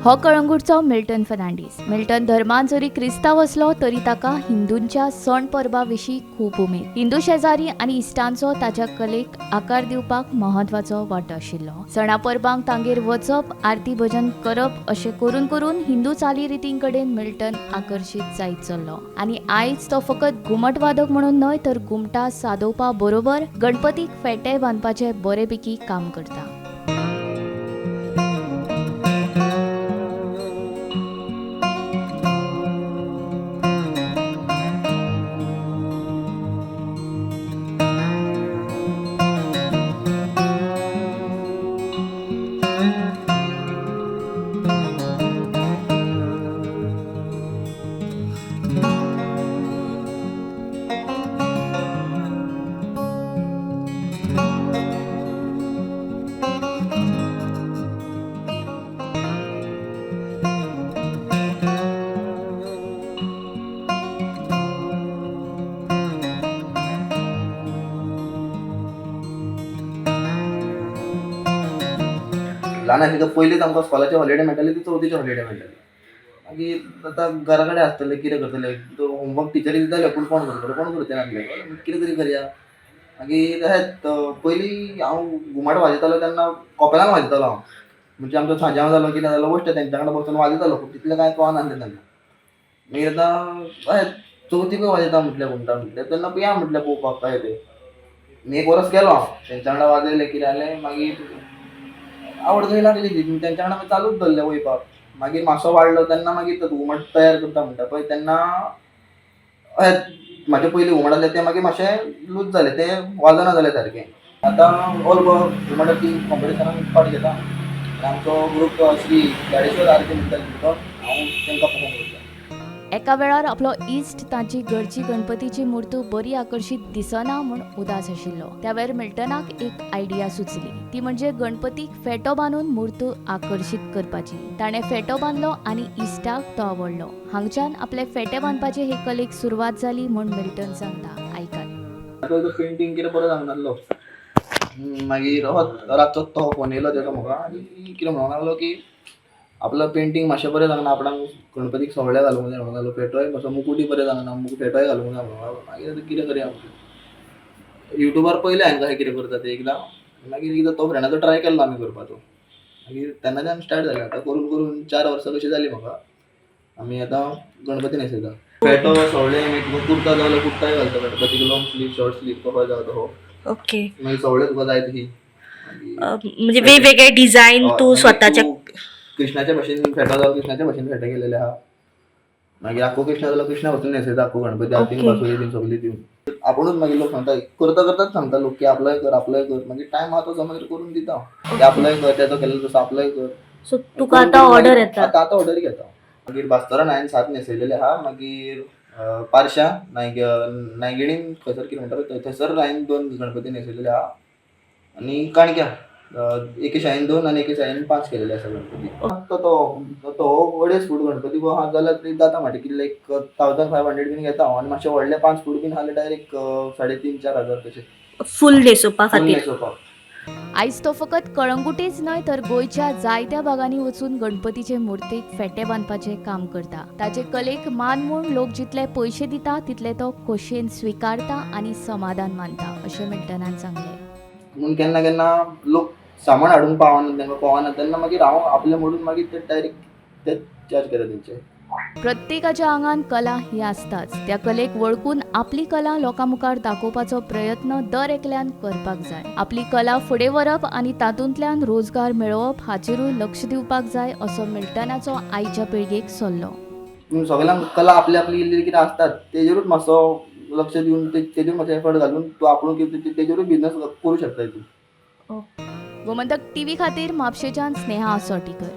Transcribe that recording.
हो कळंगूटचो Milton Fernandes. Milton धर्मान जरी क्रिस्तांव आसलो तरी ताका हिंदूंच्या सण परबां विशीं खूब उमेद. हिंदू शेजारी आनी इश्टांचो ताच्या कलेक आकार दिवपाक म्हत्वाचो वांटो आशिल्लो. सणा परबांक तांगेर वचप, आरती भजन करप अशें करून करून हिंदू चालीरितीं कडेन मिल्टन आकर्शीत जायत चल्लो आनी आयज तो फकत घुमट वादक म्हणून न्हय तर घुमटां सादोवपा बरोबर गणपतीक फेटे बांदपाचें बरेपैकी काम करता. ल्हान आशिल्ले पयलींच आमकां स्कॉलाची हॉलिडे मेळटाली ती चवथीची हॉलिडे मेळटाली. मागीर आतां घरा कडेन आसतले कितें करतले, होमवर्क टिचरी दिताले पूण कोण करतलो, कोण करचे नासले, कितें तरी करया. मागीर तशेंच पयलीं हांव घुमट वाजयतालो तेन्ना कपेलान वाजयतालो हांव, म्हणजे आमचो सांजाव जालो कितें जालो वश्ट तेंच्या वांगडा बसून वाजयतालो, पूण तितलें कांय कळनासलें तेन्ना. मागीर आतां अशें चवथीकूय वाजयता म्हटलें घुमटां म्हटलें तेन्ना या म्हटलें पळोवपाक कशें तें. एक वर्स गेलो हांव तेंच्या वांगडा वाजयलें कितें जालें मागीर आवड थंय लागली ती तेंच्या वांगडा चालूच दवरलें वयपाक. मागीर मातसो वाडलो तेन्ना मागीर तो घुमट तयार करता म्हणटा पळय तेन्ना अशें म्हाजे पयलीं घुमट आसलें तें मागीर मातशें लूज जालें, तें वाजना जालें सारकें. आतां ऑल गोवा घुमट टीम कॉम्पिटिशनाक पार्ट घेता आनी आमचो ग्रूप श्री गाडेश्वर आरती म्हणटा तो हांव तांकां परफॉर्म करता. एका वेळार आपलो इश्ट ताची घरची गणपतीची मूर्त बरी आकर्शीत दिसना म्हूण उदास आशिल्लो. त्या वेळार मिल्टनाक एक आयडिया सुचली, ती म्हणजे गणपतीक फेटो बांदून मूर्त आकर्शीत करपाची. ताणें फेटो बांदलो आनी इश्टाक तो आवडलो. हांगच्यान आपले फेटे बांदपाचे हे कलेक सुरवात जाली म्हूण मिल्टन सांगता. आयकात. तो पेंटींग कितें बरो सांगनासलो. मागीर रातचो तो फोन येयलो तेजो म्हाका आनी कितें म्हणूंक लागलो की आपलो पेंटींग मातशें बरें सांगना, आपणाक गणपतीक सवळें घालूंक जाय म्हणूंक लागलो, फेटोय मातसो मुकुटूय बरें सांगना, फेटोय घालूंक जाय म्हणूंक लागलो. मागीर आतां कितें करया, युट्यूबार पळयलें हांवें कशें कितें करता तें एकदां. मागीर एकदां तो फ्रेंडाचो ट्राय केल्लो आमी करपाचो, मागीर तेन्नाच्यान स्टार्ट जालें. आतां करून करून 4 वर्सां कशीं जालीं म्हाका. आमी आतां गणपती न्हेसयता, फेटो सवळें, मागीर तुका कुर्ता जाय जाल्यार कुर्ताय घालता गणपतीक, लॉंग स्लीव शॉर्ट स्लीव कसो जाय तो. ओके, मागीर सवळें तुका जाय तशी, म्हणजे वेगवेगळे डिझाईन तू स्वतःच्या कृष्णाच्या भशेन फेटो जालो, कृष्णाच्या भशेन फेटे केलेले आहा. मागीर आख्खो कृष्णा जालो, कृष्णा वचून न्हेसयता आख्खो गणपती, आरतीन बासुरी बीन सगळी दिवन. आपुणूच मागीर लोक सांगता, करता करताच सांगता लोक की आपलोय कर आपलोय कर. मागीर टायम आहा तसो मागीर करून दिता हांव, आपलोय कर, तेजो केल्लो तसो आपलोय कर. सो तुका आतां ऑर्डर येता? आतां आतां ऑर्डर घेता. मागीर भास्तरान हांवें 7 न्हेसयलेले आहा. मागीर पारशा नायगिणीन खंयसर कितें म्हणटा थंयसर हांवें 2 गणपती न्हेसयलेले आहा. आनी काणक्या एके शाळेन 2 आनी एके शाळेन 5 केलेले आसा गणपती. तो तो 2.5 फूट गणपती आहा जाल्यार तरी जाता म्हाजे कितले एक 1500 बीन घेता हांव. आनी मातशे व्हडले 5 फूट बीन आसले डायरेक्ट 3,500-4 हजार तशे फूल न्हेसोवपा खातीर. न्हेसोवपाक. आयज तो फकत कळंगुटेच न्हय तर गोंयच्या जायत्या भागांनी वचून गणपतीचे मूर्तीक फेटे बांदपाचें काम करता. ताचे कलेक मान म्हूण लोक जितले पयशे दिता तितले तो खोशयेन स्विकारता आनी समाधान मानता अशें मिल्टनान सांगलें. म्हणून केन्ना केन्ना लोक सामान हाडूंक पावना, तांकां कळना तेन्ना मागीर हांव आपलें म्हणून मागीर ते डायरेक्ट ते चार्ज करता तेंचे. प्रत्येकाच्या आंगान कला ही आसताच. त्या कलेक वळखून आपली कला लोकां मुखार दाखोवपाचो प्रयत्न दर एकल्यान करपाक जाय. आपली कला फुडें व्हरप आनी तातूंतल्यान रोजगार मेळोवप हाचेरूय लक्ष दिवपाक जाय असो मिल्टनाचो आयच्या पिळगेक सल्लो. सगळ्यांक कला आपली आपली इल्ली कितें आसतात तेजेरूच मातसो लक्ष दिवन तेजेर मातसो एफर्ट घालून तूं आपूण कितें तेजेरूय बिजनस करूं शकता तूं. गोमंतक टीव्ही खातीर म्हापशेच्यान स्नेहा आसोटीकर.